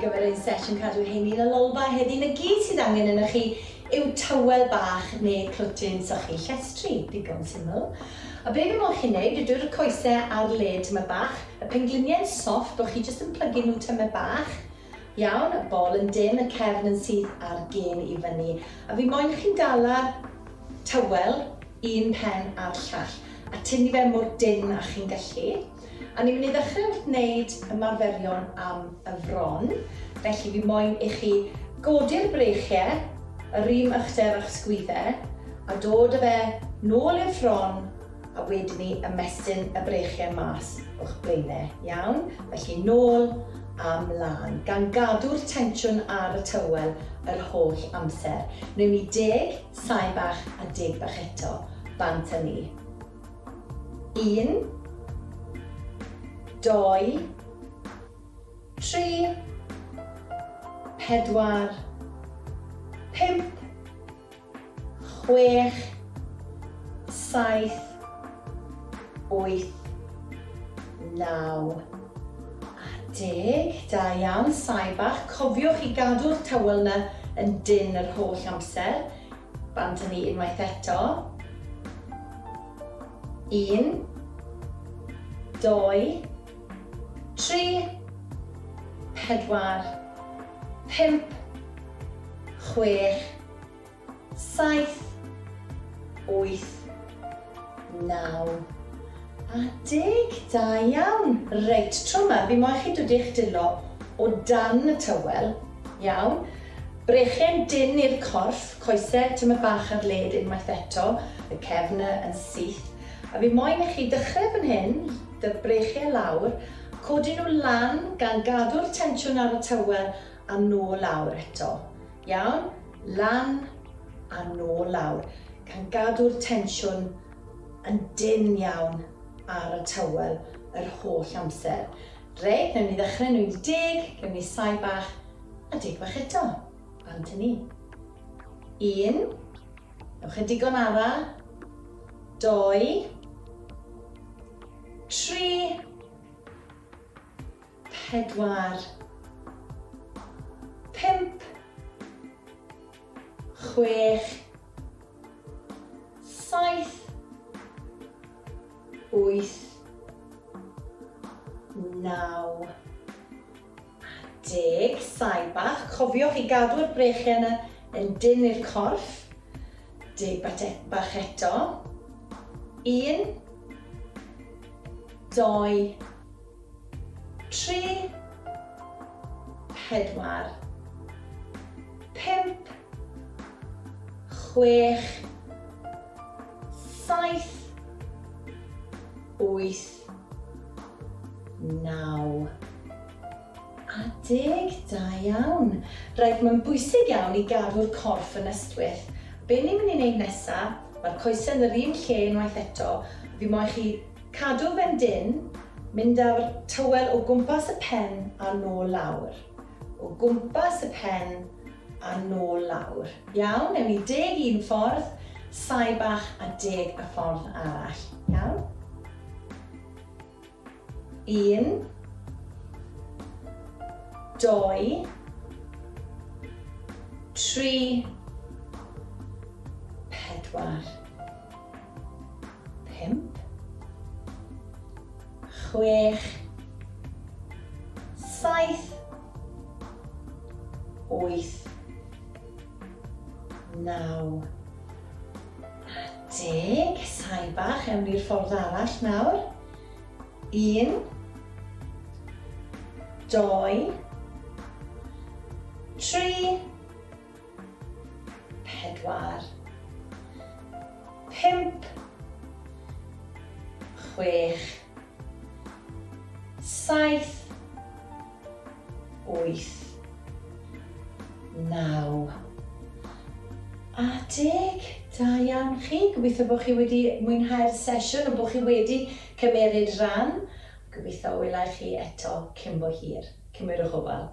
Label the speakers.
Speaker 1: gyfer ein sesiwn cadw heini yn y lolfa heddi. 'Na gyd sydd angen ynoch chi yw tywel bach neu clwtyn sychu llestri, digon syml. A be fi moyn chi wneud yw dod y coesau ar led tymed bach, y pengliniau'n soft, bod chi jyst yn plygu nhw tymed bach. Iawn, y bol yn dynn, y cefn yn syth a'r gên i fyny. A fi moyn chi'n dala'r tywel un pen a'r llall, a tynnu fe mor dynn â chi'n gallu. A ni'n mynd i ddechrau wrth wneud ymarferion am y fron, felly fi moyn i chi godi'r breichiau, yr un uchder a'ch sgwydde, a dod â fe nôl i'r fron, a wedyn ni ymestyn y breichiau mas o'ch blaenau, iawn? Felly nôl a mlaen, gan gadw'r tensiwn ar y tywel yr holl amser. Wnewn ni deg saib bach a deg bach eto, bant â ni. Un, dou, tri, pedwar, pump, chwech, saith, wyth, naw, a deg. Da iawn, saib bach. Cofiwch i gadw'r tywel 'na yn dynn yr holl amser. Bant â ni unwaith eto. Un, dou, tri, pedwar, pump, chwech, saith, wyth, naw, a deg. Da iawn. Reit, tro yma, fi moyn chi dod i'ch dwylo o dan y tywel. Iawn. Breichiau'n dynn i'r corff, coesau tymed bach ar led unwaith eto, y cefn yn syth. A fi moyn i chi dechrau fan hyn, dy breichiau lawr, codi nhw lan gan gadw'r tensiwn ar y tywel a nôl lawr eto. Iawn? Lan a nôl lawr, gan gadw'r tensiwn yn dynn iawn ar y tywel yr holl amser. Reit, newn ni ddechrau nhw i deg, gewn ni saib bach a deg bach eto. Bant â ni. Un, ewch e digon ara, doi, tri, pedwar, pump, chwech, saith, wyth, naw, a deg. Saib bach. Cofiwch i gadw'r breichiau yna yn dynn i'r corff. Deg bach eto. Un, dou, tri, pedwar, pump, chwech, saith, wyth, naw, a deg. Da iawn. Reit, mae'n bwysig iawn i gadw'r corff yn ystwyth. Be ni'n mynd i wneud nesa, mae'r coesau yn yr un lle unwaith eto, fi moyn chi cadw fe'n dynn, mynd â'r tywel o gwmpas y pen a nôl lawr. O gwmpas y pen a nôl lawr. Iawn, newn ni deg un ffordd, saib bach a deg y ffordd arall. Iawn? Un, dou, tri, pedwar, pump, chwech, saith, wyth, naw, a deg. Saib bach, ewn ni'r ffordd arall nawr. Un, dou, tri, pedwar, pump, chwech, saith, wyth, naw, a deg. Da iawn chi. Gobeithio bod chi wedi mwynhau'r sesiwn a bod chi wedi cymeryd rhan. Gobeithio wela i chi eto cyn bo hir. Cymerwch ofal.